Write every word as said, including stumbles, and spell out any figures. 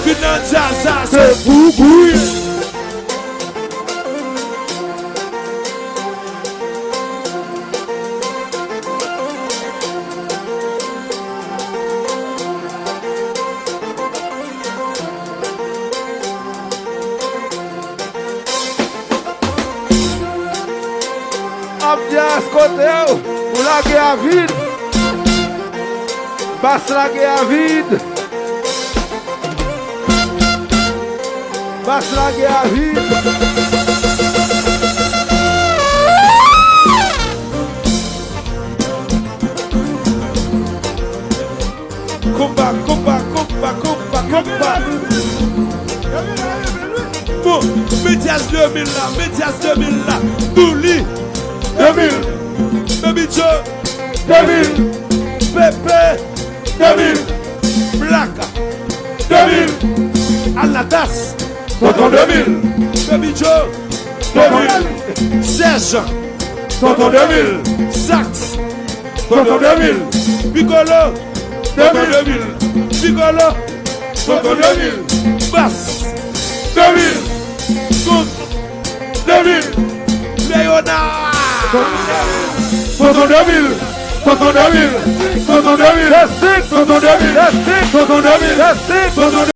Vin nan djaz la, se boubouy. Ambyans kote w, ou lage a vid. Bas lage a vid. Bas lage a vid. Konba, konba, konba, konba, konba. Bon, Medyas de mil la, Medyas de mil la. Douli, de mil. Baby Joe, de mil. Pepe, de mil. Blaka, de mil. Alnatas, Tonton de mil. Baby Joe, de mil. Sèjan, Tonton de mil. Sax, Tonton de mil. Piccolo, Tonton de mil. Piccolo, Tonton de mil. Bas, de mil. Tonton de mil. Léonard. Tonton de mil. Tonton de mil. Tonton de mil. Tonton de mil. Tonton de mil. Tonton de mil.